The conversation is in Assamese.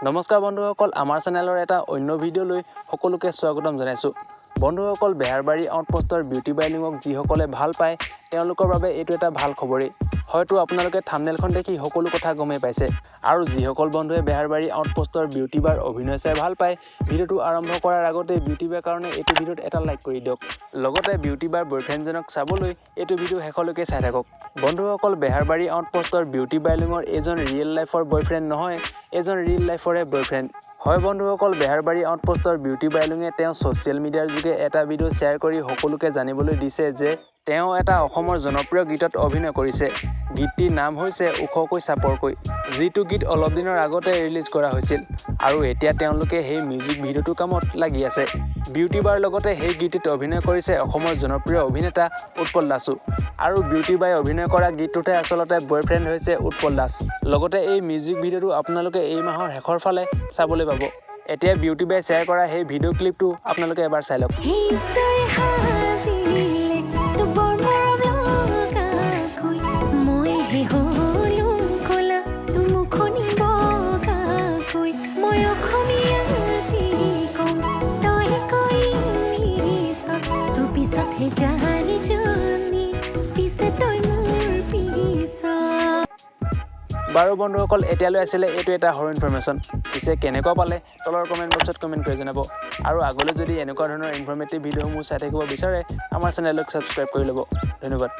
নমস্কাৰ বন্ধুসকল, আমাৰ চেনেলৰ এটা অন্য ভিডিঅ'লৈ সকলোকে স্বাগতম জনাইছোঁ। বন্ধুসকল, বেহাৰবাৰী আউটপোষ্টৰ বিউটি বাইলুঙক যিসকলে ভাল পায়, তেওঁলোকৰ বাবে এইটো এটা ভাল খবৰেই। হয়তো আপোনালোকে থামনেলখন দেখি সকলো কথা গমেই পাইছে। আৰু যিসকল বন্ধুৱে বেহাৰবাৰী আউটপোষ্টৰ বিউটি বাৰ অভিনয় চাই ভাল পায়, ভিডিঅ'টো আৰম্ভ কৰাৰ আগতে বিউটি বাৰ কাৰণে এইটো ভিডিঅ'ত এটা লাইক কৰি দিয়ক। লগতে বিউটি বাৰ বয়ফ্ৰেণ্ডজনক চাবলৈ এইটো ভিডিঅ' শেষলৈকে চাই থাকক। বন্ধুসকল, বেহাৰবাৰী আউটপোষ্টৰ বিউটি বাইলুঙৰ এইজন ৰিয়েল লাইফৰ বয়ফ্ৰেণ্ড নহয়, এইজন ৰিয়েল লাইফৰে বয়ফ্ৰেণ্ড হয়। বন্ধুসকল, বেহাৰবাৰী আউটপোষ্টৰ বিউটি বাইলুঙে তেওঁ ছ'চিয়েল মিডিয়াৰ যোগে এটা ভিডিঅ' শ্বেয়াৰ কৰি সকলোকে জানিবলৈ দিছে যে তেওঁ এটা অসমৰ জনপ্ৰিয় গীতত অভিনয় কৰিছে। গীতটিৰ নাম হৈছে ওখকৈ চাপৰকৈ, যিটো গীত অলপ দিনৰ আগতে ৰিলিজ কৰা হৈছিল আৰু এতিয়া তেওঁলোকে সেই মিউজিক ভিডিঅ'টোৰ কামত লাগি আছে। বিউটি বাৰ লগতে সেই গীতটিত অভিনয় কৰিছে অসমৰ জনপ্ৰিয় অভিনেতা উৎপল দাসো। আৰু বিউটি বাই অভিনয় কৰা গীতটোতহে আচলতে বয়ফ্ৰেণ্ড হৈছে উৎপল দাস। লগতে এই মিউজিক ভিডিঅ'টো আপোনালোকে এই মাহৰ শেষৰ ফালে চাবলৈ পাব। এতিয়া বিউটি বাই শ্বেয়াৰ কৰা সেই ভিডিঅ' ক্লিপটো আপোনালোকে এবাৰ চাই লওক। ঈশ্বৰে সাজিলে বৰ মৰম লগাকৈ, মইহে হলো ক'লা, মুখনি বগাকৈ। মই অসমীয়াতে কম, তই কয় ইংলিছত। তোৰ পিছতহে যাৰ জনী, পিছে তই মোৰ পিছত। বাৰু বন্ধুসকল, এতিয়ালৈ আছিলে এইটো এটা সৰু ইনফৰমেশ্যন। পিছে কেনেকুৱা পালে, তলৰ কমেণ্ট বক্সত কমেণ্ট কৰি জনাব। আৰু আগলৈ যদি এনেকুৱা ধৰণৰ ইনফৰ্মেটিভ ভিডিঅ'সমূহ চাই থাকিব বিচাৰে, আমাৰ চেনেলক ছাবস্ক্ৰাইব কৰি ল'ব। ধন্যবাদ।